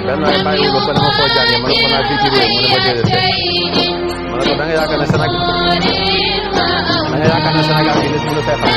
benn ay bàyyi wu ba pare ma foo jàngee ma ne ko naa fii ci réew mu ne ma déedéet ma ne ko da nga yaakaar ne Sénégal gi nit mënu fee xam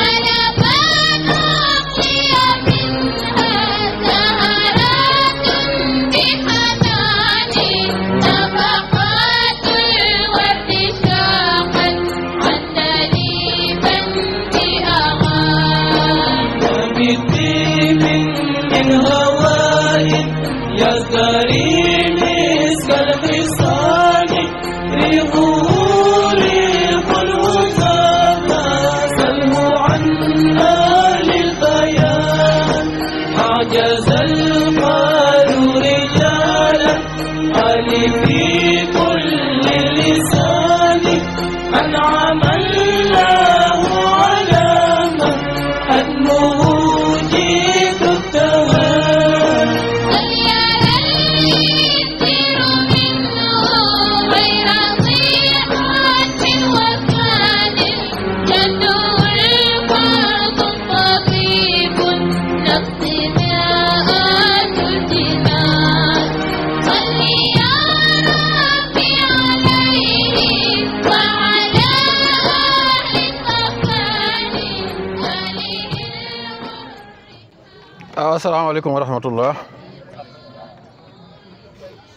asalaamaaleykum wa rahmatullah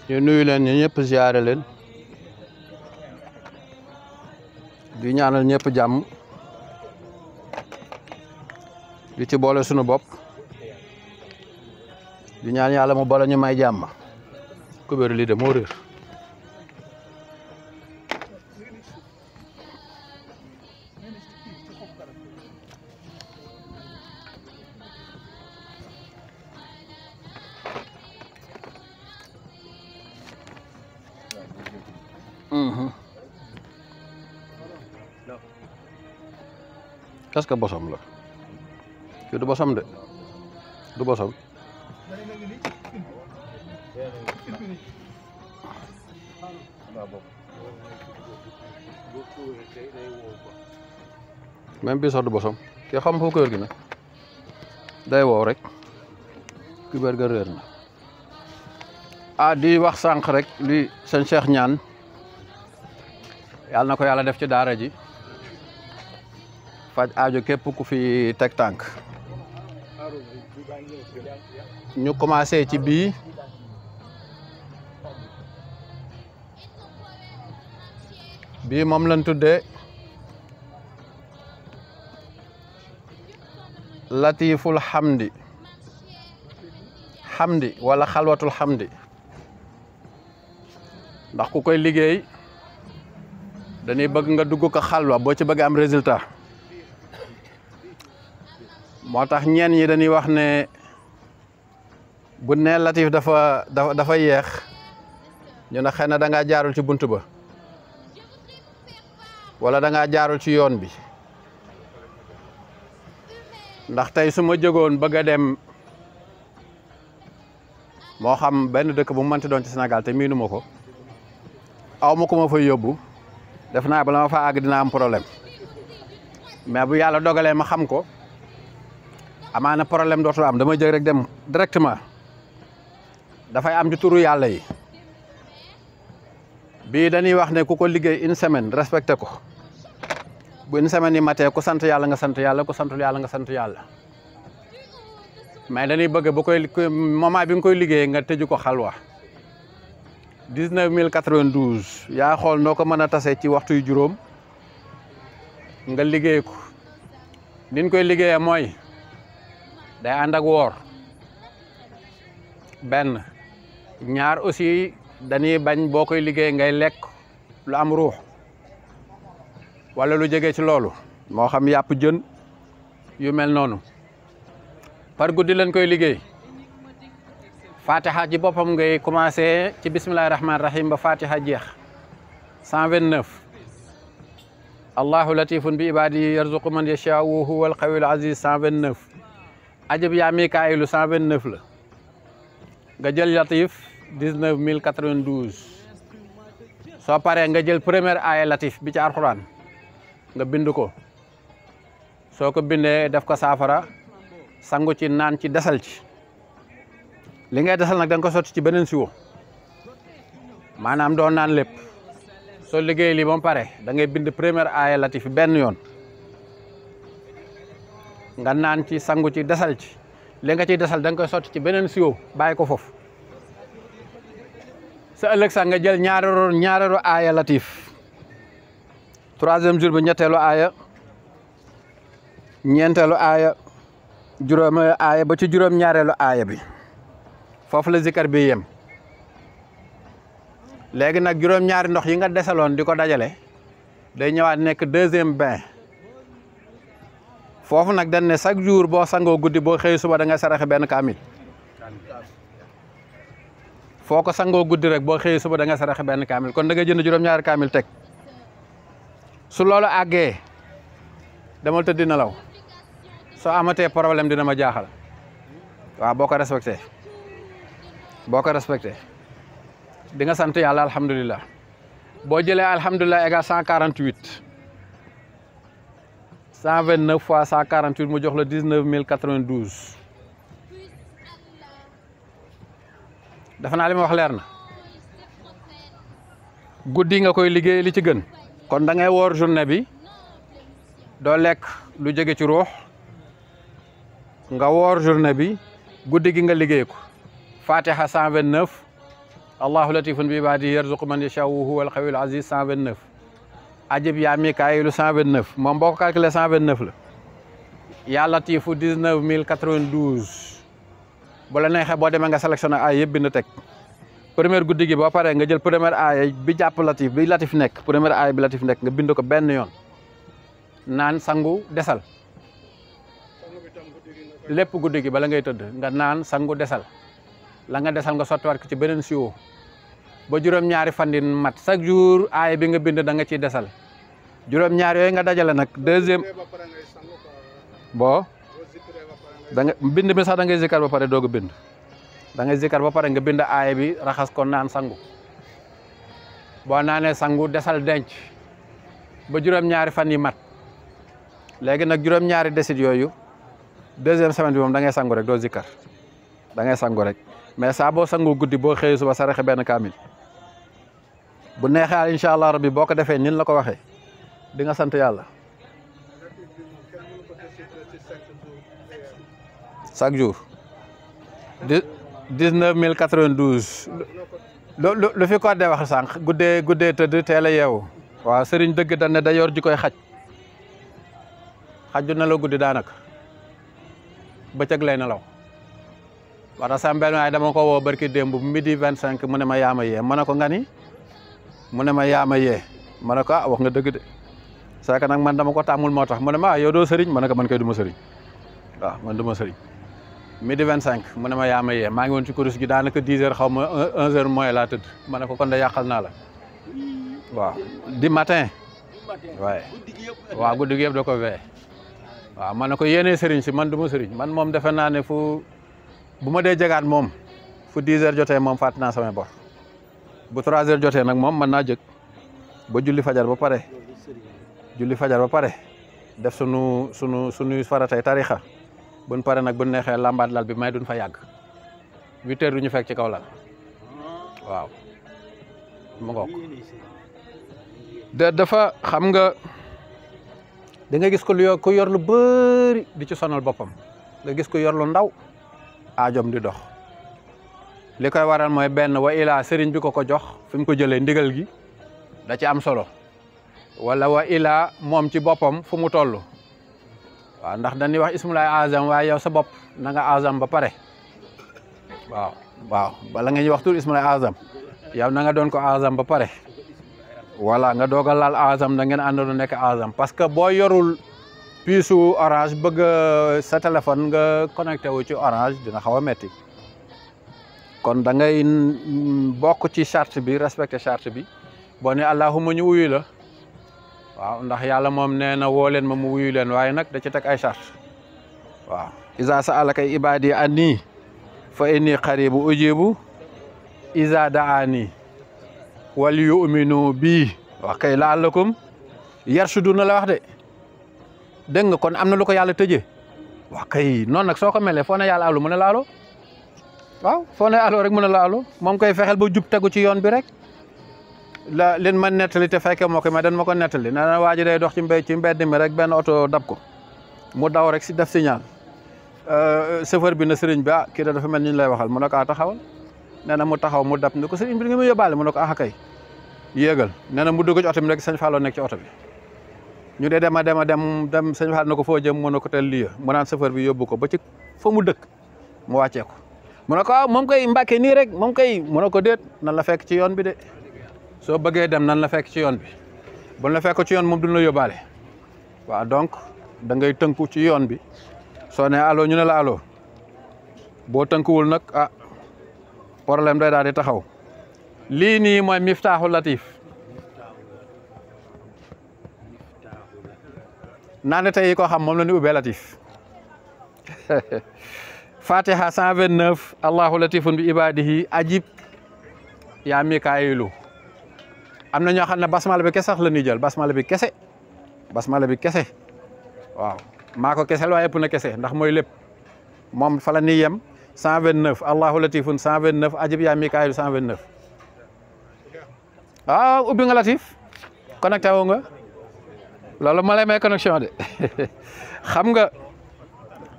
ñu nuyu leen ñu ñëpp ziaré leen di ñaanal ñëpp jàmm di ci boole sunu bopp di ñaan yàlla mu boole ñu may jàmm ku bëri lii de moo réer est-ce que bosam la kii du bosam de du bosam même bii sax du bosam kii xam foo kër gi nag day wow rek kubéer ga réer na di wax sànq rek li sëñ Cheikh ñaan yàlla na ko yàlla def ci daara ji faj aajo képp ku fi teg tànk ñu commencé ci bii moom lañ tuddee latiful hamdi wala xalwatul hamdi ndax ku koy liggéey dañuy bëgg nga dugg ko xalwa boo ci bëgg am résultat moo tax ñenn ñi dañuy wax ne bu ne latif dafa yeex ñu ne xëy na da ngaa jaarul ci bunt ba wala da ngaa jaarul ci yoon bi ndax tey su ma jógoon bëgg a dem moo xam benn dëkk bu mu mënti doon ci Sénégal te miinu ma ko aw ma ko ma fay yóbbu def naa bala ma fa àgg dina am problème mais bu yàlla dogalee ma xam ko amaana problème dootul am dama jëg rek dem directement dafay am ci turu yàlla yi bii dañuy wax ne ku ko liggéey une semaine respecté ko bu une semaine yi matee ku sant yàlla nga sant yàlla ku santul yàlla nga sant yàlla mais dañuy bëgg bu koy moment bi nga koy liggéey nga tëju ko xalwa 19092 yaa xool noo ko mën a tase ci waxtu yu juróom nga liggéey ko niñ koy liggéeyee mooy day ànd ak woor benn ñaar aussi dañuy bañ boo koy liggéey ngay lekk lu am ruux wala lu jege ci loolu moo xam yàpp jën yu mel noonu par guddi lañ koy liggéey fatiha ci boppam ngay commencé ci bismillahi rahmaani rahim ba fatiha jeex 129 allahu latifun bi ibadihi yarzuqu man yashaa'u huwal qawiyul aziz 129 ajab yaa mikaa'ilu 129 la nga jël latif 19092 soo paree nga jël première aaya latif bi ci alxuraan nga bind ko soo ko bindee def ko saafara sangu ci naan ci desal ci li ngay desal nag da nga ko sotti ci beneen siwo maanaam doo naan lépp soo liggéey lii ba mu pare da ngay bind première aaya latif benn yoon nga naan ci sangu ci desal ci li nga ciy desal da nga koy sotti ci beneen siwo bàyyi ko foofu sa ëllëg sax nga jël ñaareelu aaya latif troisième jour bi ñetteelu aaya ñeenteelu aaya juróomi aaya ba ci juróom-ñaareelu aaya bi foofu la zikar bi yem léegi nag juróom-ñaari ndox yi nga desaloon di ko dajale day ñëwaat nekk deuxième bain foofu nag dañ ne chaque jour boo sangoo guddi boo xëy suba da nga saraxe benn kaamil foo ko sangoo guddi rek boo xëy suba da nga saraxe benn kaamil kon da nga jënd juróom-ñaari kaamil teg su loolu àggee demal tëddi nelaw soo amatee problème dina ma jaaxal waaw boo ko respecté di nga sant yàlla alhamdulilah boo jëlee alhamdulilah égal 148 129 fois 148 mu jox la 19092 dafa naa li ma wax leer na guddi nga koy liggéey li ci gën kon da ngay woor journée bi doo lekk lu jege ci ruux nga woor journée bi guddi gi nga liggéey ko fatiha 129 allahu latifun bi ibadihi yarzuqu man yashaa'u huwal qawiyul aziz 129 ajib yaa mikaa'ilu 129 moom boo ko calculé 129 la yaa latifu 19092 bu la neexee boo demee nga sélectionné ay yëpp bind teg première guddi gi boo paree nga jël première aaya bi jàpp latif bi latif nekk première aaya bi latif nekk nga bind ko benn yoon naan sangu desal lépp guddi gi bala ngay tëdd nga naan sangu desal la nga desal nga sottiwaat ko ci beneen siwo ba juróom-ñaari fan yi mat chaque jour aaya bi nga bind da nga ciy desal juróom-ñaar yooyu nga dajale nag boo da nga bind mi sax da ngay zikkar ba pare doog a bind da ngay zikkar ba pare nga bind aaya bi raxas ko naan sangu boo naanee sangu desal denc ba juróom-ñaari fan yi mat léegi nag juróom-ñaari desit yooyu deuxième semaine bi moom da ngay sangu rek doo zikkar da ngay sangu rek mais saa boo sangu guddi boo xëyee suba saraxe benn kaamil bu neexee incha allah rabbi boo ko defee nin la ko waxee di nga sant yàlla chaque jour 19 092 lu fi ko de wax sànq guddee tëdd teel a yeewu waaw sëriñ dëgg dañ ne da yor ji koy xaju na la guddi daanaka bëccëg lay nelaw wala sam benn waay dama ko woo barki démb midi 25 mu ne ma yaama yee ma ne ko nga ni mu ne ma yaama yee ma ne ko wax nga dëgg de c'est que nag man dama ko tàmmul moo tax mu ne ma yow doo sëriñ ma ne ko man kay du ma sëriñ waaw man du ma sëriñ midi 25 mu ne ma yaama yee maa ngi woon ci kurus gi daanaka 10 heures xaw ma 11 heures mooy laa tëdd ma ne ko kon de yàqal naa la waaw di matin waaye waaw guddi gi yëpp da ko vee waaw ma ne ko yéenee sëriñ si man du ma sëriñ man moom defe naa ne fu bu ma dee jegaat moom fu 10 heures jotee moom fàtt naa samay bor bu 3 heures jotee nag moom mën naa jëg ba julli fajar ba pare def sunuy faratay tarixa buñ pare nag bu neexee lambaat lal bi may duñ fa yàgg 8 heures du ñu fekk ci kaw lal waaw mu ngoog dafa xam nga da nga gis ko ku yor lu bëri di ci sonal boppam nga gis ko yor lu ndaw aajom di dox li koy waral mooy benn wa ilaa sëriñ bi ko jox fi mu ko jëlee ndigal gi da ci am solo wala wa ilaa moom ci boppam fu mu toll waaw ndax dañuy wax ismulaay azam waaye yow sa bopp na nga azam ba pare waaw bala nga ñuy wax tur ismulaay azam yow na nga doon ko azam ba pare voilà nga doog a laal azam da ngeen àndoon nekk azam parce que boo yorul puisu orange bëgg sa téléphone nga connecté wu ci orange dina xaw a metti kon da ngay bokk ci charte bi respecté charte bi boo ne allahuma ñu wuyu la waaw ndax yàlla moom nee na woo leen ma mu wuyu leen waaye nag da ci teg ay charte waaw iza sa'alaka ibadi anni fa inni qaribu ujibu iza da'ani wal yu'minu bii wax kay la'allakum yarshuduna la wax de dégg nga kon am na lu ko yàlla tëjee wax kay noonu nag soo ko melee foo ne yàlla alu mu ne la alo waaw foo ne alo rek mu ne la alo moom koy fexeel ba jub tegu ci yoon bi rek la leen ma nettali te fekke moo ko mais dañ ma ko nettali nee na waa ji day dox ci mbedd mi rek benn oto dab ko mu daw rek si def signal chauffeur bi na sëriñ bi kii da dafa mel ni ñu lay waxal mu ne ko taxawal nee na mu taxaw mu dab ni ko sëriñ bi nga muy yóbbaale mu ne ko kay yéegal nee na mu dugg ci oto bi rek sëñ Fallou nekk ci oto bi ñu dee dem sëñ Fallou na ko foo jëm mu ne ko tel lii mu naan chauffeur bi yóbbu ko ba ci fa mu dëkk mu wàccee ko mu ne ko moom koy Mbàkke nii rek moom koy mu ne ko déet nan la fekk ci yoon bi de soo bëggee dem nan la fekk ci yoon bi bu la fekk ci yoon moom duñ la yóbbaale waaw donc da ngay tënku ci yoon bi soo ne allo ñu ne la allo boo tënkuwul nag problème day daal di taxaw lii nii mooy miftaaxu latif naane tey yi ko xam moom la ñu ubbee latif fatiha 129 allahu latifun bi ibadihi ajib yaa mikaayilu am na ñoo xam ne basmala bi kese sax la ñuy jël basmala bi kese waaw maa ko kesel waaye ëpp na kese ndax mooy lépp moom fa la ñuy yem 129 allahu latifun 129 ajib yaa mikaayilu 129 waaw ubbi nga latif connecté wu nga loolu ma lay may connexion de xam nga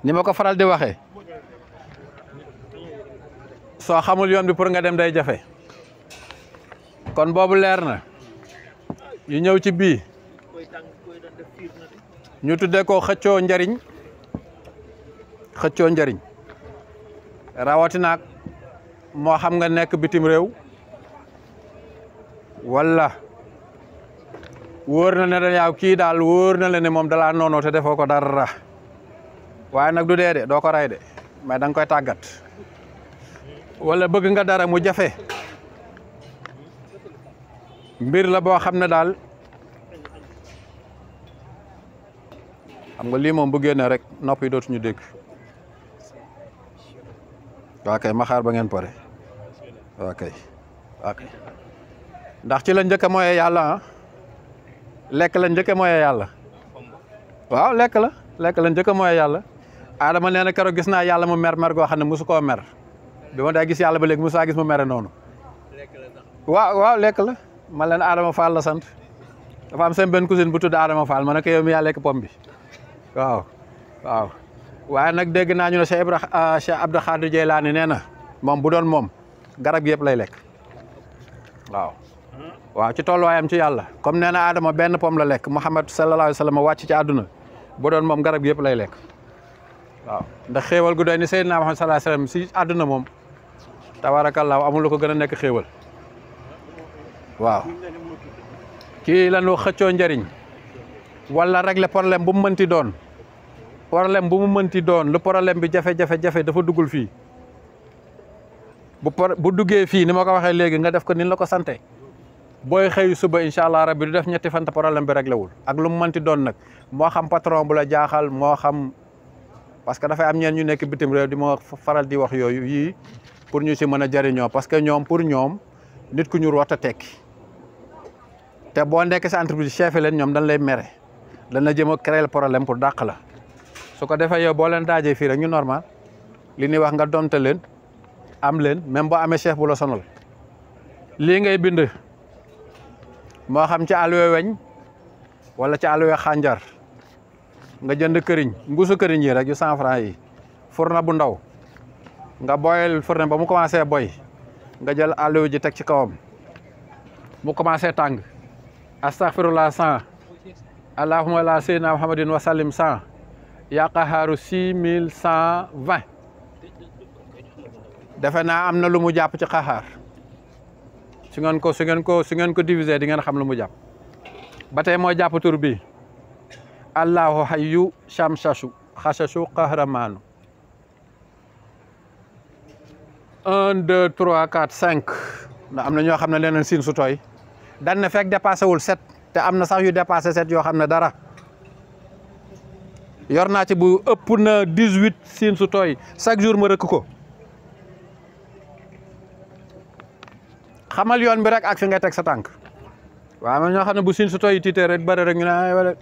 ni ma ko faral di waxee soo xamul yoon bi pour nga dem day jafe kon boobu leer na ñu ñëw ci bii ñu tuddee ko xëccoo njariñ rawatina moo xam nga nekk bitim réew wala wóor na ne yaaw kii daal wóor na la ne moom dalaa noonoo te defoo ko dara waaye nag du dee de doo ko rey de mais da nga koy tàggat wala bëgg nga dara mu jafe mbir la boo xam ne daal xam nga lii moom bu génnee rek nopp yi dootuñu dégg waa kay ma xaar ba ngeen pare waa kay ndax ci la njëkk a mooyee yàlla ah lekk la njëkk a mooyee yàlla waaw lekk la njëkk a mooyee yàlla Adama nee na keroog gis naa yàlla mu mer goo xam ne mosu koo mer bi ma day gis yàlla ba léegi mosaa gis mu mere noonu waaw lekk la ma leen Adama Fall la sant dafa am seen benn cousine bu tudd Adama Fall ma ne ko yow mi yaa lekk pom bi waaw waaye nag dégg naa ñu ne Cheikh Abdou Khadir Jeylaani nee na moom bu doon moom garab gi yëpp lay lekk waaw ci tolluwaayam ci yàlla comme nee na Adama benn pom la lekk Muhammad sallallahu alayhi wa sallam wàcc ci àdduna bu doon moom garab gi yëpp lay lekk waaw ndax xéewal gu doy ni Seydina Muhammad sallallahu alayhi wa sallam si àdduna moom tabaarakallaahu amul lu ko gën a nekk xéewal waaw kii lañu xëccoo njëriñ wala régler problème bu mu mënti doon lu problème bi jafe-jafe dafa duggul fii bu duggee fii ni ma ko waxee léegi nga def ko ni la ko sante booy xëy suba incha allah rabbi du def ñetti fan problème bi réglé wul ak lu mu mënti doon nag moo xam patron bu la jaaxal moo xam parce que dafay am ñeen ñu nekk bitim réew di ma faral di wax yooyu yii pour ñu si mën a jëriñoo parce que ñoom pour ñoom nit ku ñu root a tekki te boo nekk sa entreprise chef leen ñoom dañ lay mere dañ la jëm a créer problème pour dàq la su ko defee yow boo leen daajee fii rek ñu normal li ñuy wax nga domte leen am leen même boo amee chef bu la sonal lii ngay bind moo xam ci alluwa weñ wala ci alluwa xànjar nga jënd këriñ mbuusu këriñ yi rek yu 100 francs yi fourne bu ndaw nga boyal fourne ba mu commencé boy nga jël alluwa ji teg ci kawam mu commencé tàng astaghfirullah 100 allahumma la sayyidina muhammadin wa sallim 100 yaa qahaaru 6120 defe naa am na lu mu jàpp ci xaxaar su ngeen ko diviser di ngeen xam lu mu jàpp ba tey moo jàpp tur bi allahu hayyu shamsashu xasashu qahramaanu 1 2 3 4 5 ndax am na ñoo xam ne leneen siin su tooy dan na fekk dépassé wul 7 te am na sax yu dépassé 7 yoo xam ne dara yor naa ci bu ëpp na 18 siin su tooy chaque jour ma rëkk ko xamal yoon bi rek ak fi nga teg sa tànk waaw man ñoo xam ne bu siin su tooy tiitee rek bëri rek ñu ne wala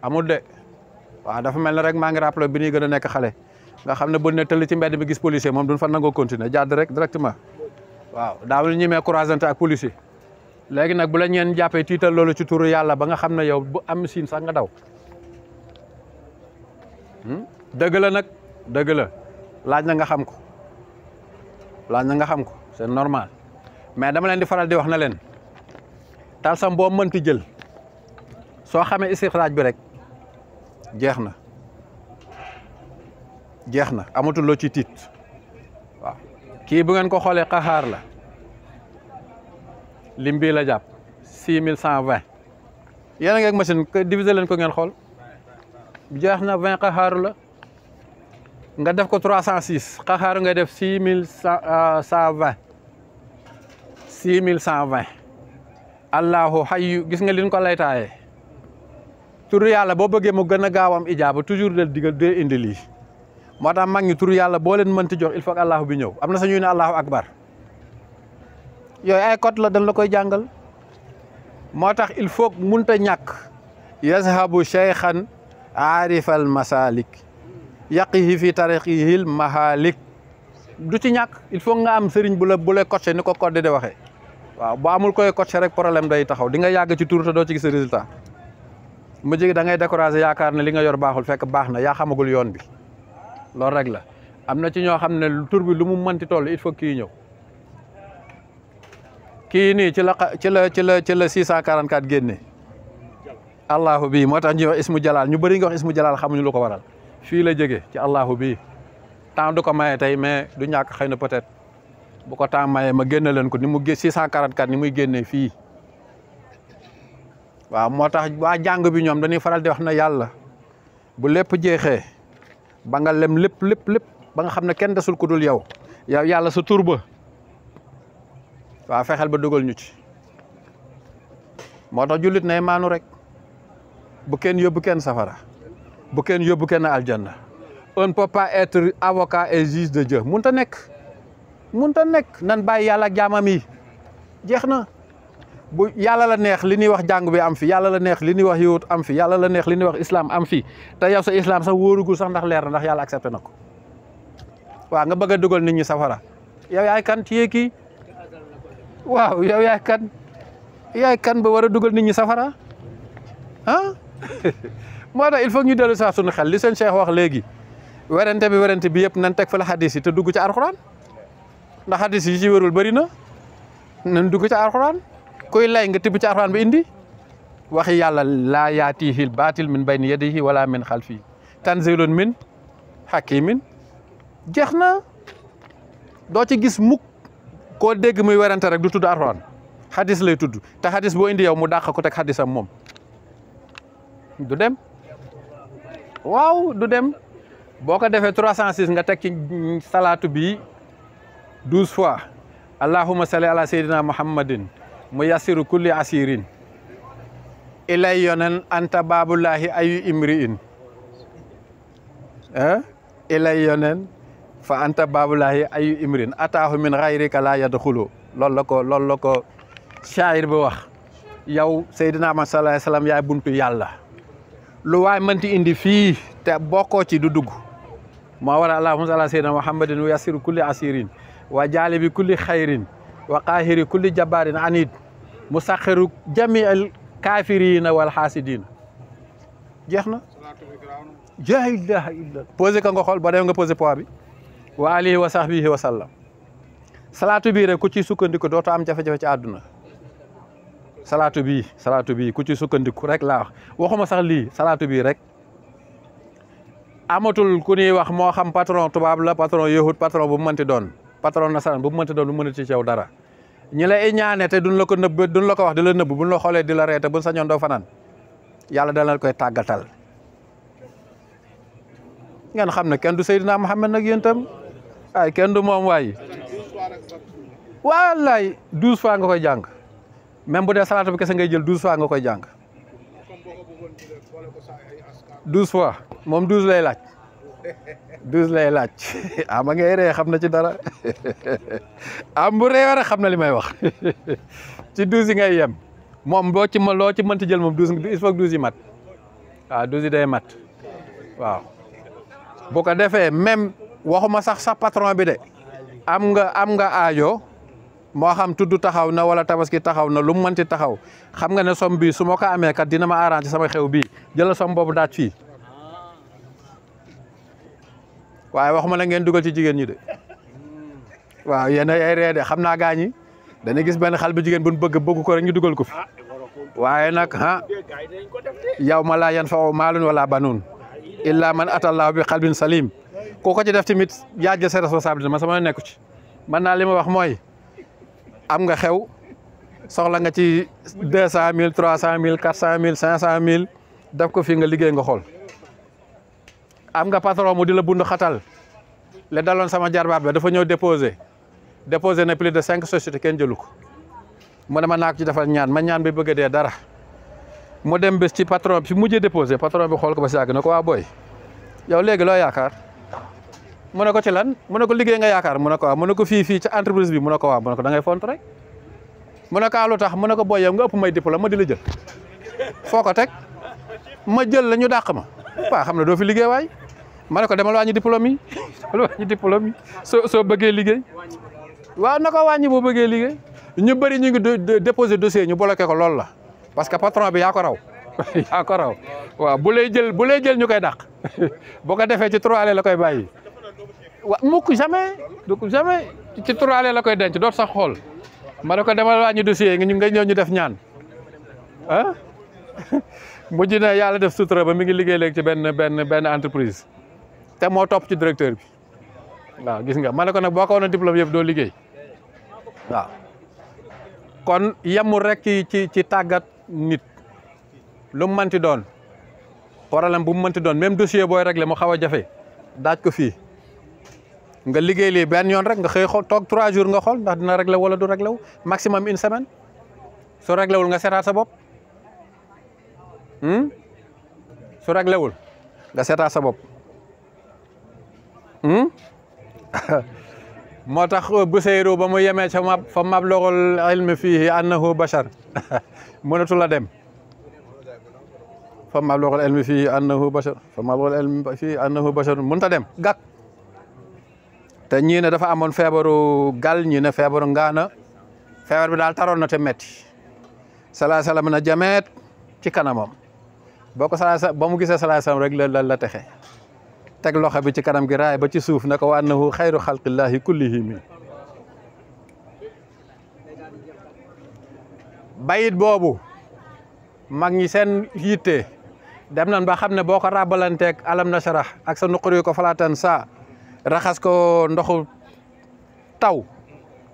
amul de waaw dafa mel ne rek maa ngi rappelé bi ñuy gën a nekk xale nga xam ne bu ne tëll ci mbedd bi gis policier moom duñ fa nangoo continuer jàdd rek directement waaw daawul ñi mee croisante ak policier léegi nag bu la ñeen jàppee tiital loolu ci turu yàlla ba nga xam ne yow bu am siin sax nga daw dëgg la nag dëgg la laaj na nga xam ko c'est normal mais dama leen di faral di wax na leen talsam boo mënti jël soo xamee istixraaj bi rek jeex na amatul loo ci tiit waaw kii bu ngeen ko xoolee xaxaar la lim bii la jàpp 6120 yéen a ngi ak machine diviser leen ko ngeen xool jeex na 20 xaxaaru la nga def ko 306 xaxaaru ngay def 6120 allahu hayyu gis nga liñ ko lay taayee turu yàlla boo bëggee mu gën a gaaw am ijaaba toujours del digal dee indi lii moo tax mag ñi turu yàlla boo leen mënti jox il faut que allahu bi ñëw am na sañuy ne allahu akbar yooyu ay code la dañ la koy jàngal moo tax il faut munta ñàkk yazhabu cheykhan aarifal masalik yaqihi fi tariqihil mahalik du ci ñàkk il faut nga am sëriñ bu lay coaché ni ko code de waxee waaw boo amul koy coaché rek problème day taxaw di nga yàgg ci tur te doo ci gis résultat mu jigi da ngay découragé yaakaar ne li nga yor baaxul fekk baax na yaa xamagul yoon bi loolu rek la am na ci ñoo xam ne tur bi lu mu mënti toll il faut kii ñëw kii nii ci la 644 génne allahu bii moo tax ñuy wax ismu jalal ñu bëri nga wax ismu jalal xamuñu lu ko waral fii la jóge ci allahu bii temps du ko maye tey mais du ñàkk xëy na peut-être bu ko temps maye ma génne leen ko ni mu 644 ni muy génnee fii waaw moo tax waa jàng bi ñoom dañuy faral di wax na yàlla bu lépp jeexee ba nga lem lépp ba nga xam ne kenn desul ku dul yow yàlla sa tur ba waaw fexeel ba dugal ñu ci moo tax jullit nay maanu rek bu kenn yóbbu kenn safara bu kenn yóbbu kenn aljanna. On ne peut pas être avocat et juge de Dieu mënut a nekk nan bàyyi yàlla ak jaamam yi jeex na. bu yàlla la neex li ñuy wax jàng bi am fi yàlla la neex li ñuy wax yowut am fi yàlla la neex li ñuy wax islam am fi te yow sa islam sax wóorugul sax ndax leer na ndax yàlla accepté na ko waaw nga bëgg a dugal nit ñi safara yow yaay kan ci kii waaw yow yaay kan ba war a dugal nit ñi safara ah moo tax il faut ñu dellu saa suñu xel li seen Cheikh wax léegi werante bi yëpp nañ teg fa la xadis yi te dugg ci alxuraan ndax xadis yi ci wérul bëri na nañ dugg ci alxuraan kuy lay nga tibb ci alxuraan bi indi waxi yàlla laa yaatihil baatil min bayni yadihi wala min xalfi tanzilun min hakimin jeex na doo ci gis mukk koo dégg muy werante rek du tudd alxuraan xadis lay tudd te xadis boo indi yow mu dàq ko teg xadisam moom du dem waaw du dem boo ko defee 306 nga teg ci salaatu bi 12 fois allahumma salli ala sayyidina muhammadin mu yassiru kulli asirin ilay yonen anta babullahi ayu imri'in ilay yonen fa anta babullahi ayu imri'in ataahu min ghayrika la yadkhulu loolu la ko shaayir bi wax yow sayyidina Muhammad sallallahu alayhi wasallam yaay buntu yàlla lu waay mënti indi fii te bokkoo ci du dugg moo war a allahumma salli ala sayyidina muhammadin mu yassiru kulli asirin wa jaalibi kulli xayrin wa qaahiri kulli jabbarin anid musaxiru jamiil kaafirina wal xaasidina jeex na la ilaha illa posé ka nga xool ba dem nga posé poids bi wa alihi wa sahbihi wa sallam salaatu bii rek ku ci sukkandiku dootoo am jafe-jafe ci àdduna salaatu bii ku ci sukkandiku rek laa wax waxuma sax lii salaatu bii rek amatul ku ñuy wax moo xam patron tubaab la patron yahud patron bu mu mënti doon patron nasaraan bu mu mënti doon bu mën ci yow dara ñi la ñaane te duñ la ko nëbb duñ la ko wax di la nëbb buñ la xoolee di la reete buñ sañoon doo fanaan yàlla dana koy tàggatal ngeen xam ne kenn du Seydina Muhammad nag yéen tam ay kenn du moom waay wallaay 12 fois nga koy jàng même bu dee salaatu bi kese ngay jël 12 fois nga koy jàng 12 fois moom 12 lay laaj 12 lay laaj ma ngay ree xam na ci dara bu ree rek xam na li may wax ci 12 yi ngay yem moom loo ci mënti jël moom 12 il faut que 12 yi mat waaw 12 yi day mat waaw bu ko defee même waxuma sax patron bi de am nga aajo moo xam tudd taxaw na wala tabaski taxaw na lu mu mënti taxaw xam nga ne som bii su ma ko amee kat dina ma arrangé sama xew bii jëlal som boobu daaj fii waaye waxuma la ngeen dugal ci jigéen ñi de waaw yéen ay ree de xam naa gaañi dana gis benn xal bu jigéen bu bëgg ko rek ñu dugal ko fi waaye nag yow ma laa yan fa maalun wala banuun illa man atallahu bi xalbin salim ku ko ci def tamit yaa jël sa responsabilité ma sama nekku ci man naa li ma wax mooy am nga xew soxla nga ci 200 000 300 000 400 000 500 000 def ko fii nga liggéey nga xool am nga patron mu di la bund xatal le daloon sama jarbaat ba dafa ñëw déposé na plus de 5 sociétés kenn jëlu ko mu ne ma naa ko ci defal ñaan ma ñaan bi bëgg a dee dara mu dem bés ci patron bi fi mujjee déposé patron bi xool ko ba si yàgg na ko waa booy yow léegi loo yaakaar mu ne ko ci lan mu ne ko liggéey nga yaakaar mu ne ko waaw mu ne ko fii ci entreprise bi mu ne ko waaw mu ne ko da ngay font rek mu ne ko lu tax mu ne ko booy yow nga ëpp may diplôme ma di la jël foo ko teg ma jël la ñu dàq ma waaw xam ne doo fi liggéey waay ma ne ko demal wàññi diplôme yi soo bëggee liggéey waaw na ko wàññi boo bëggee liggéey ñu bëri ñu ngi déposé dossier ñu bloqué ko loolu la parce que patron bi yaa ko raw waaw bu lay jël ñu koy dàq boo ko defee ci 3 la koy bàyyi wa mukk jamais ci 3 la koy denc doot sax xool ma ne ko demal wàññi dossier nga ñëw ñu def ñaan mujj na yàlla def sutura ba mi ngi liggéey léegi ci benn entreprise te moo topp ci directeur bi waaw gis nga ma ne ko nag boo ko woon diplôme yëpp doo liggéey waaw kon yemul rek ci tàggat nit lu mu mënti doon problème bu mu mënti doon même dossier booy réglé mu xaw a jafe daaj ko fii nga liggéey lii benn yoon rek nga xëy xool toog 3 jours nga xool ndax dina réglé wala du réglé wu maximum 1 semaine soo réglé wul nga seetaat sa bopp su réglé wul nga seetaat sa bopp moo tax Busayru ba mu yemee ca fa mablagul ilmi fiihi annahu bashar mënatu la dem fa mablagul ilmi fiihi annahu bashar fa mablagul ilmi fiihi annahu bashar mënta dem gàkk te ñii ne dafa amoon feebaru gal ñii ne feebaru ngaana feebar bi daal taroon na te metti salaa salaam na jameet ci kanamam boo ko ba mu gisee salaa salaam rek la texe teg loxo bi ci kanam gi raay ba ci suuf na ko wa annahu xayru xalqillahi kullihim bayit boobu mag ñi seen yitte dem nañ ba xam ne boo ko rabalanteeg alam nasharah ak sa nuquri ko falatan sa raxas ko ndoxu taw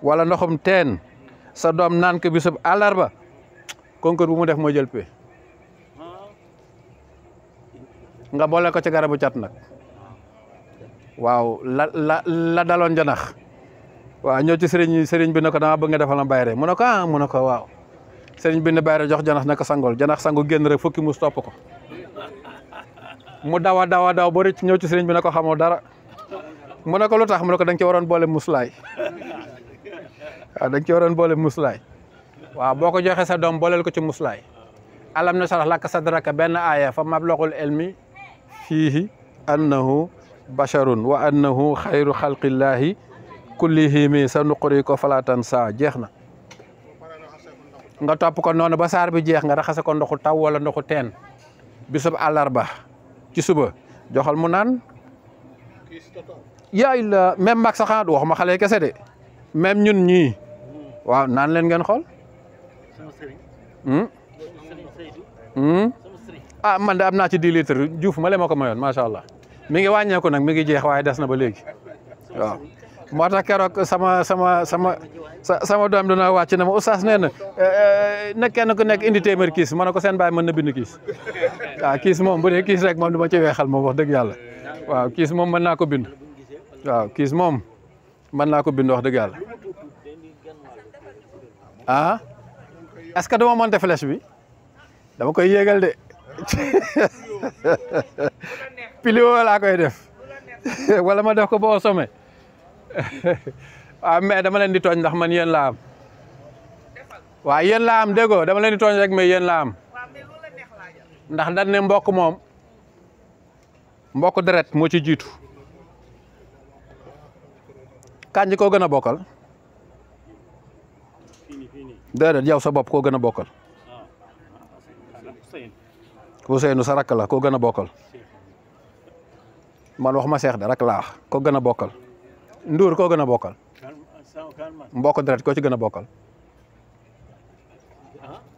wala ndoxum teen sa doom naan ko bisub àllarba concours bu mu def moo jël pe nga boole ko ci garabu cat nag waaw la daloon janax waaw ñëw ci sëriñ bi ne ko dama bëgg nga defal ma bayre mu ne ko mu ne ko waaw sëriñ bi ne bayre jox janax ne ko sangol janax sangu génn rek fukki mus topp ko mu daw ba rëcc ñëw ci sëriñ bi ne ko xamoo dara mu ne ko lu tax mu ne ko da nga ci waroon boole muslaay waaw da nga ci waroon boole muslaay waaw boo ko joxee sa doom booleel ko ci muslaay alam nashrah laka sadraka benn aaya fa mablagul ilmi fiihi annahu basharun wa annahu xayru xalqillahi kullihimi sa nuquri ko falatan sa jeex na nga topp ko noonu ba saar bi jeex nga raxase ko ndoxu taw wala ndoxu teen bisub àllarba ci suba joxal mu naan yaay la même mag sax waxuma xale kese de même ñun ñii waaw naan leen ngeen xool ah man de am naa ci 10 litres Diouf ma le ma ko mayoon macha allah mi ngi wàññeeku nag mi ngi jeex waaye des na ba léegi waaw moo tax keroog sama doom dina wàcc na ma oustaz nee na kenn ku nekk indi téeméer kiis ma ne ko seen baay mën na bind kiis waaw kiis moom bu dee kiis rek moom du ma ci weexal moom wax dëgg yàlla waaw kiis moom mën naa ko bind waaw kiis moom mën naa ko bind wax dëgg yàlla ah est-ce que dama monter flèche bi dama koy yéegal de pilio laa koy def wala ma def ko ba au sommet waaw mais dama leen di tooñ ndax man yéen laa am waaw yéen laa am déggoo dama leen di tooñ rek mais yéen laa am ndax dañ ne mbokk moom mbokk deret moo ci jiitu kanji koo gën a bokkal déedéet yow sa bopp koo gën a bokkal Ousseynou sa rakk la koo gën a bokkal man wax ma seex de rakk laa wax koo gën a bokkal Ndour koo gën a bokkal mbokk deret koo ci gën a bokkal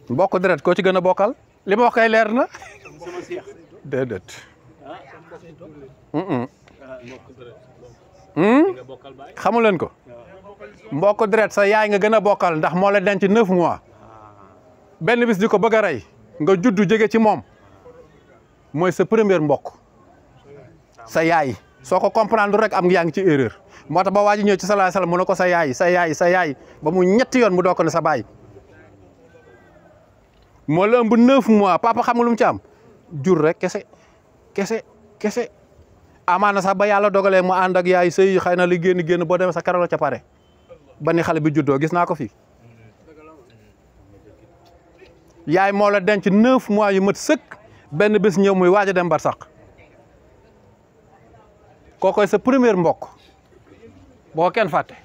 mbokk deret koo ci gën a bokkal li ma wax kay leer na déedéet xamu leen ko mbokk deret sa yaay nga gën a bokkal ndax moo la denc 9 mois benn bis di ko bëgg a rey nga juddu jóge ci moom mooy sa premier mbokk sa yaay soo ko comprendre rek am yaa ngi ci erreur moo tax ba waa ji ñëw ci sallallahu alayhi wasallam mu ne ko sa yaay ba mu ñetti yoon mu doo ko ne sa baay moo la ëmb 9 mois papa xam nga lu mu ci am jur rek kese amaana sax ba yàlla dogalee mu ànd ak yaay sëy xëy na li génn boo demee sa keroog la ca pare ba ni xale bi juddoo gis naa ko fi yaay moo la denc 9 mois yu mat sëkk benn bés ñëw muy waaj a dem barsàq kookoy sa premier mbokk boo kenn fàtte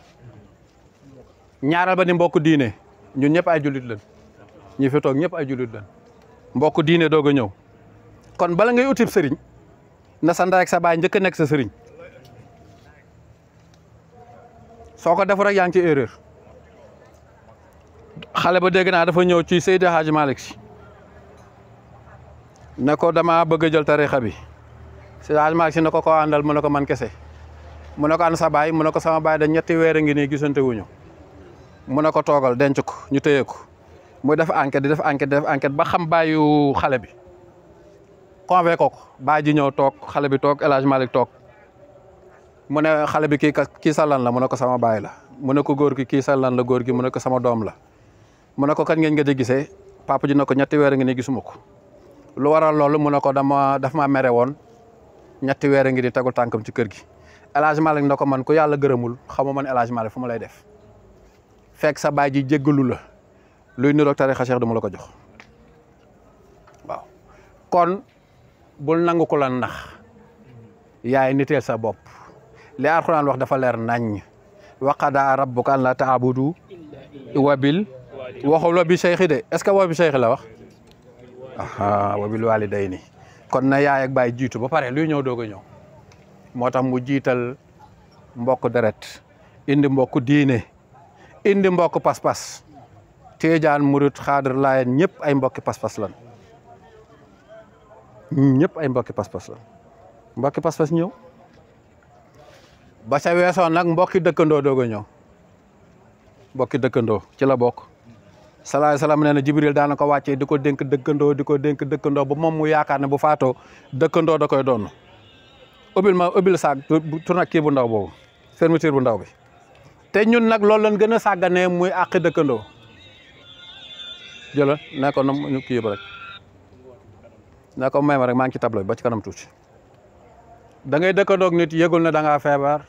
ñaaral ba ni mbokk diine ñun ñëpp ay jullit lañ ñi fi toog ñëpp ay jullit lañ mbokk diine doog a ñëw kon bala ngay utib sëriñ na sa ndey ak sa baay njëkk a nekk sa sëriñ soo ko def rek yaa ngi ci erreur xale ba dégg naa dafa ñëw ci Seydi Hadji Malick Sy ne ko dama bëgg a jël tarixa bi Seydi Hadji Malick Sy ne ko koo àndal mu ne ko man kese mu ne ko an sa baay mu ne ko sama baay da ñetti weer a ngi nii gisante wuñu mu ne ko toogal denc ko ñu téye ko muy def enquête di def enquête ba xam baayu xale bi convoqué ko baay ji ñëw toog xale bi toog El Hadji Malick toog mu ne xale bi kii sa lan la mu ne ko sama baay la mu ne ko góor gi kii sa lan la góor gi mu ne ko sama doom la mu ne ko kan ngeen nga di gisee papa ji ne ko ñetti weer a ngi nii gisuma ko lu waral loolu mu ne ko daf maa mere woon ñetti weer ngi di tegul tànkam ci kër gi El Hadj Malick na ko man ku yàlla gërëmul xamoo man El Hadj Malick fu ma lay def fekk sa baay ji jéggalu la luy niroog tarixa Cheikh du ma la ko jox waaw kon bul nangu ko la nax yaay niteel sa bopp li Alxuraan wax dafa leer naññ wa qadaa rabbuka an laa ta'budu wa bil waxul wa bi cheikhi de est-ce que wa bi cheikhi la wax wa bil walidayni kon na yaay ak baay jiitu ba pare luy ñëw doog a ñëw moo tax mu jiital mbokk deret indi mbokk diine indi mbokk pas-pas Tijaan murit xaadir laayeen ñëpp ay mbokki pas-pas lan ñëpp ay mbokki pas-pas lan mbokki pas-pas ñëw ba ca weesoo nag mbokki dëkkandoo doog a ñëw mbokki dëkkandoo ci la bokk salaay salaam nee na Jibril daana ko wàccee di ko dénk dëkkandoo ba moom mu yaakaar ne bu faatoo dëkkandoo da koy doon ubbil saag tourna kii bu ndaw boobu fermeture bu ndaw bi te ñun nag loolu lañ gën a sàgganee muy àqi dëkkandoo jëla ne ko ñu kii ba rek ne ko may ma rek maa ngi ci tableau bi ba ci kanam tuuti da ngay dëkkandoog nit yëgul ne da ngaa feebar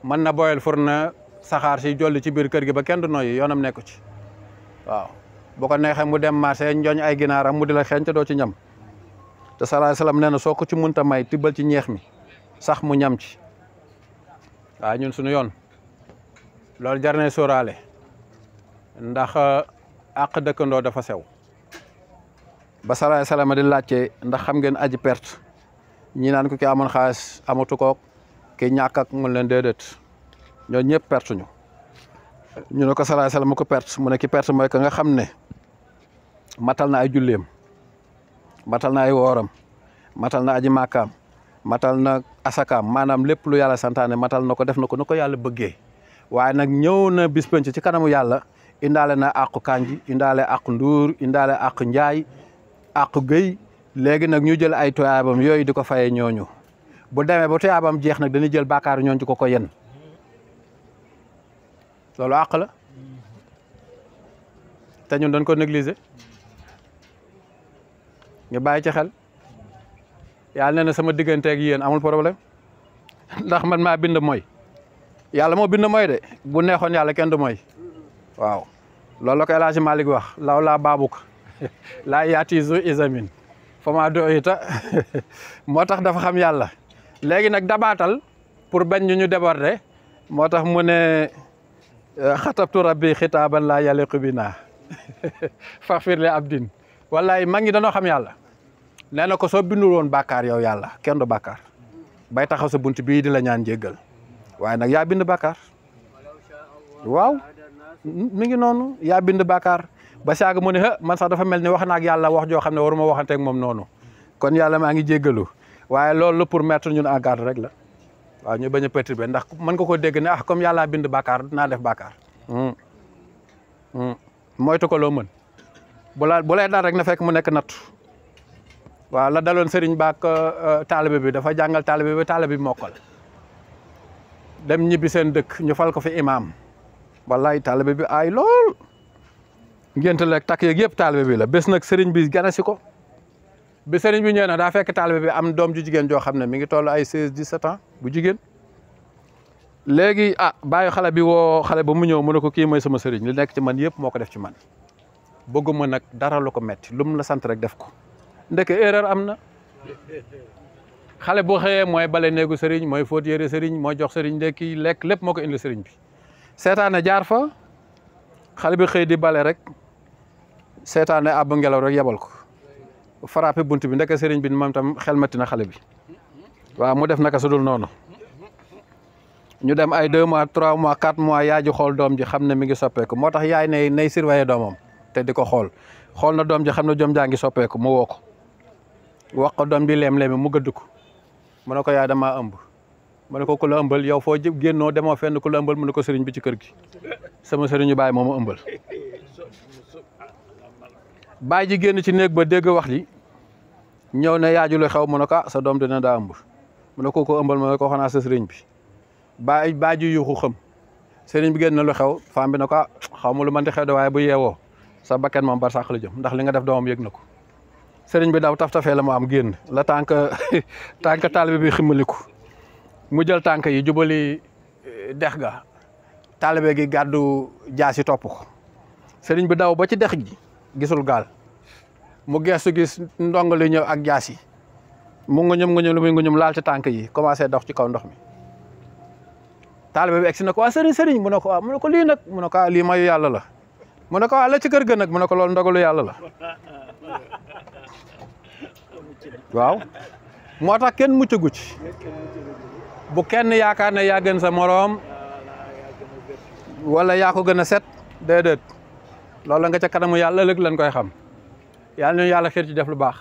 mën na boyal fourne saxaar si jolli ci biir kër gi ba kenn du noyyi yoonam nekku ci waaw bu ko neexee mu dem marché njooñ ay ginaaram mu di la xeeñ te doo ci ñam te salaay salaam nee na soo ko ci munta may tibbal ci ñeex mi sax mu ñam ci waaw ñun suñu yoon loolu jar na sóoraale ndax àq dëkkandoo dafa sew ba salaay salaam di laajte ndax xam ngeen aji perte ñi naan ko ki amoon xaalis amatu kook ki ñàkk ak mun leen déedéet ñoo ñëpp perte ñu ne ko salaay salaam mu ko perte mu ne ki perte mooy que nga xam ne matal na ay julleem matal na ay wooram matal na aji màkkaam matal na asakaam maanaam lépp lu yàlla santaane matal na ko def na ko nu ko yàlla bëggee waaye nag ñëw na bis penc ci kanamu yàlla indaale na àqu kanji indaale àqu nduur indaale àqu njaay àqu gëy léegi nag ñu jël ay tuyaabam yooyu di ko fayee ñooñu bu demee ba tuyaabam jeex nag dañuy jël bàkkaar ñooñu ci ko yen loolu àq la te ñun dañ ko négliger ñu bàyyi ci xel yàlla nee na sama digganteeg yéen amul problème ndax man maa bind mooy yàlla moo bind mooy de bu neexoon yàlla kenn du mooy waaw loolu la ko El Hadj Malick wax law laa baabuk laa yaati zu isamin fama do ita moo tax dafa xam yàlla léegi nag dabaatal pour bañ ñu déborder moo tax mu ne xatabtu rabbi xitaaban laa yaliqu bina faxfir li abdin wallaay mag ñi dañoo xam yàlla nee na ko soo bindul woon bàkkaar yow yàlla kenn du bàkkaar bay taxaw sa bunt bii di la ñaan jéggal waaye nag yaa bind bàkkaar waaw mi ngi noonu yaa bind bàkkaar ba saaga mu ne man sax dafa mel ni wax na ak yàlla wax joo xam ne waruma waxanteeg moom noonu kon yàlla maa ngi jéggalu waaye loolu pour mettre ñun en garde rek la waaw ñu bañ a perturber ndax mën nga ko dégg ne comme yàlla bind bàkkaar dinaa def bàkkaar moytu ko loo mën bu lay daal rek na fekk mu nekk nattu waaw la daloon sëriñ baak taalibe bi dafa jàngal taalibe bi taalibe bi mokkal dem ñibbi seen dëkk ñu fal ko fi imaam wallaay taalibe bi aay lool ngénte leeg takk yeeg yëpp taalibe bi la bés nag sëriñ bi gane si ko bi sëriñ bi ñëw na daa fekk taalibe bi am doom ju jigéen joo xam ne mi ngi toll ay 16 17 ans bu jigéen léegi bàyyi xale bi woo xale ba mu ñëw mu ne ko kii mooy sama sëriñ li nekk ci man yëpp moo ko def ci man bëgguma nag dara lu ko metti lu mu la sant rek def ko ndeke erreur am na xale boo xëyee mooy bale néegu sëriñ mooy fóot yére sëriñ mooy jox sëriñ ndekki lekk lépp moo ko indi sëriñ bi seetaane jaar fa xale bi xëy di bale rek seetaane àbb ngelaw rek yebal ko frappé bunt bi ndeke sëriñ bi moom tam xelmati na xale bi waaw mu def naka su dul noonu ñu dem ay 2 mois 3 mois 4 mois yaay ji xool doom ji xam ne mi ngi soppeeku moo tax yaay nay surveiller doomam te di ko xool na doom ji xam ne doom jaa ngi soppeeku mu woo ko wax ko doom bi leem-leemi mu gëdd ko mu ne ko yaay damaa ëmb mu ne ko ku la ëmbal yow foo génnoo demoo fenn ku la ëmbal mu ne ko sëriñ bi ci kër gi sama sëriñu baay moo ma ëmbal baay ji génn ci néeg ba dégg wax ji ñëw ne yaaju lu xew mu ne ko sa doom dina daa ëmb mu ne ko ëmbal mu ne ko xanaa sa sëriñ bi baay ji yuuxu xam sëriñ bi génn na lu xew femme bi ne ko xaw ma lu man di xew de waaye bu yeewoo sa bakken moom bar sàq la jëm ndax li nga def doomam yëg na ko sëriñ bi daw taf-tafee la mu am génn la tànk taalibe bi ximmaliku mu jël tànk yi jubali dex ga taalibe gi gàddu jaasi topp ko sëriñ bi daw ba ci dex gi gisul gaal mu geestu gis ndongo li ñëw ak jaasi mu nguñum lu muy nguñum laal ci tànk yi commencé dox ci kaw ndox mi taalibe bi egsi na ko waa sëriñ mu ne ko waaw mu ne ko lii nag mu ne ko lii mayu yàlla la mu ne ko waa la ci kër ga nag mu ne ko loolu ndogalu yàlla la waaw moo tax kenn muccagu ci bu kenn yaakaar ne yaa gën sa moroom wala yaa ko gën a set déedéet loolu nga ca kanamu yàlla ëllëg lañ koy xam yàlla ñu yàlla xiir ci def lu baax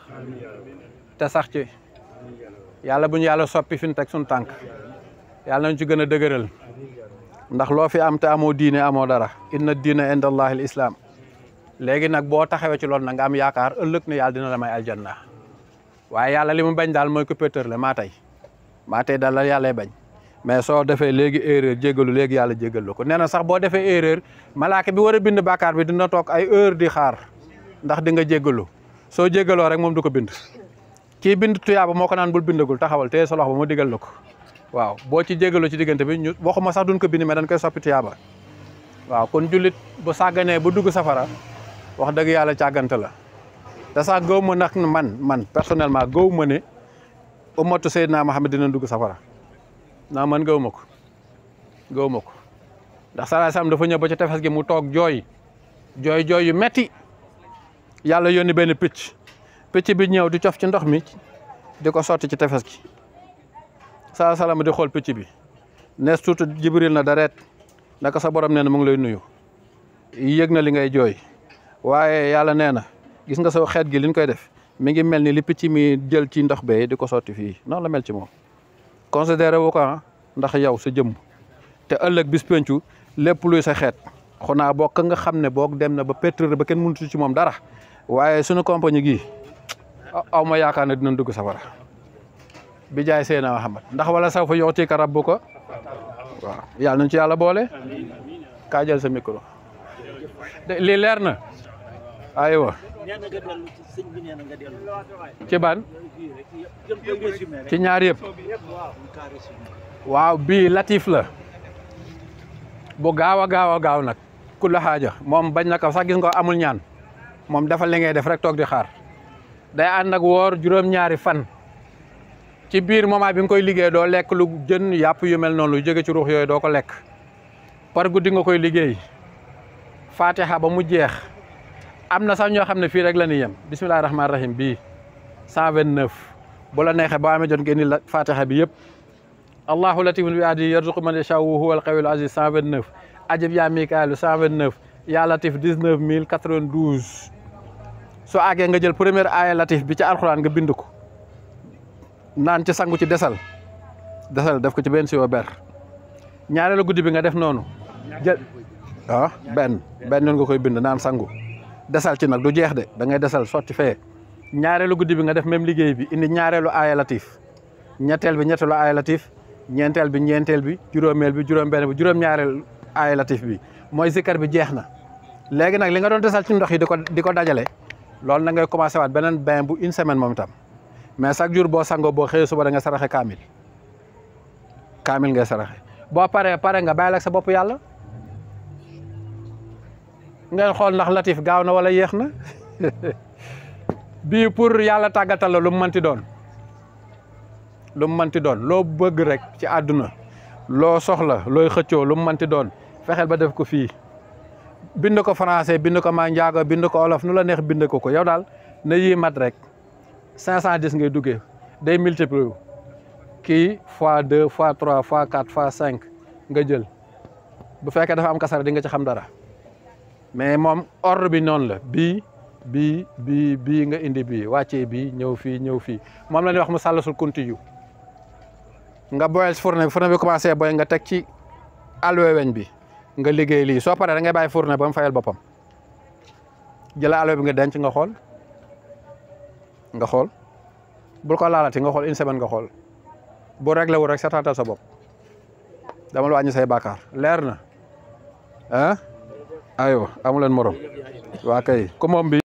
te sax ci yàlla bu ñu yàlla soppi fi ñu teg suñu tànk yàlla nañ ci gën a dëgëral ndax loo fi am te amoo diine amoo dara inna diina inda allahi al islam léegi nag boo taxawee ci loolu nag nga am yaakaar ëllëg ne yàlla dina la may aljanna waaye yàlla li mu bañ daal mooy ko pétër la maa tey daal la yàllay bañ mais soo defee léegi erreur jéggalu léegi yàlla jéggal la ko nee na sax boo defee erreur malaaka bi war a bind bàkkaar bi dina toog ay heure di xaar ndax di nga jéggalu soo jéggaloo rek moom du ko bind kii bind tuyaaba moo ko naan bul bindagul taxawal te sa loxo ba mu digal la ko waaw boo ci jéggaloo ci diggante bi ñu waxuma sax duñ ko bind mais dañ koy soppi tuyaaba waaw kon jullit bu sàgganee bu dugg safara wax dëgg yàlla càggante la te sax gëw ma nag man personnellement gëw ma ne ummatu Seydina Muhammad dina dugg safara naa man gëw ma ko ndax sallallahu alayhi wasallam dafa ñëw ba ci tefes gi mu toog jooy yu metti yàlla yónni benn picc bi ñëw di cof ci ndox mi di ko sotti ci tefes gi sallallahu alayhi wasallam di xool picc bi nees tuuti Jibril na dareet naka sa borom nee na mu ngi lay nuyu yëg na li ngay jooy waaye yàlla nee na gis nga soo xeet gi liñ koy def mi ngi mel ni li picc mi jël ci ndox bee di ko sotti fii noonu la mel ci moom considéré wu ko ndax yow sa jëmm te ëllëg bis pencu lépp luy sa xeet xanaa bokk nga xam ne boog dem na ba pétrole ba kenn mënutu ci moom dara waaye suñu compagnie gii aw ma yaakaar ne dinañ dugg safara bi jaay Seydina Muhammad ndax wala saw fa yu'tika rabbuka waaw yàlla nañ ci yàlla boole kaa jël sa micro lii leer na aywa ci ban ci ñaar yëpp waaw bii latif la bu gaaw a gaaw nag ku la xaaja moom bañ na ko sax gis nga amul ñaan moom dafa li ngay def rek toog di xaar day ànd ak woor juróom-ñaari fan ci biir moment bi nga koy liggéey doo lekk lu jën yàpp yu mel noonu lu jóge ci ruux yooyu doo ko lekk par guddi nga koy liggéey fatiha ba mu jeex am na sax ñoo xam ne fii rek la ñuy yem bismillahi rahmaani rahim bii 129 bu la neexee boo amee jot ngeen ni la fatiha bi yëpp allahu latifun bi adi yarzuqu man yashaa'u wa huwal qawiyyul aziz 129 ajib yaa mikaalu 129 yaa latif 19092 soo àggee nga jël première aaya latif bi ci alxuraan nga bind ko naan ci sangu ci desal def ko ci benn siwo ber ñaareelu guddi bi nga def noonu jël benn noonu nga koy bind naan sangu desal ci nag du jeex de da ngay desal sotti fee ñaareelu guddi bi nga def même liggéey bi indi ñaareelu aaya latif ñetteel bi ñetteelu aaya latif ñeenteel bi juróomeel bi juróom-benn bi juróom-ñaareelu aaya latif bi mooy zikkar bi jeex na léegi nag li nga doon desal ci ndox yi di ko dajale loolu na ngay commencé waat beneen bain bu une semaine moom itam mais chaque jour boo sangoo boo xëyee suba da nga saraxe kaamil ngay saraxe boo pare nga bàyyil ak sa bopp yàlla ngeen xool ndax latif gaaw na wala yéex na bii pour yàlla tàggatal la lu mu mënti doon loo bëgg rek ci àdduna loo soxla looy xëccoo lu mu mënti doon fexeel ba def ko fii bind ko français bind ko maa njaago bind ko olof nu la neex bind ko yow daal na yii mat rek 510 ngay duggee day multiplier kii fois 2 fois 3 fois 4 fois 5 nga jël bu fekkee dafa am kasara di nga ci xam dara mais moom ordre bi noonu la bii nga indi bii wàccee bii ñëw fii moom la ñuy wax mu sàllasul kunti yu nga boyal fourne bi commencé boy nga teg ci alwe weñ bi nga liggéey lii soo paree da ngay bàyyi fourne ba mu fayal boppam jëla alwe bi nga denc nga xool bul ko laalati nga xool une semaine nga xool bu réglé wu rek setaatal sa bopp dama la wàññi say bàkkaar leer na aywa amu leen morom waa kay ku moom bi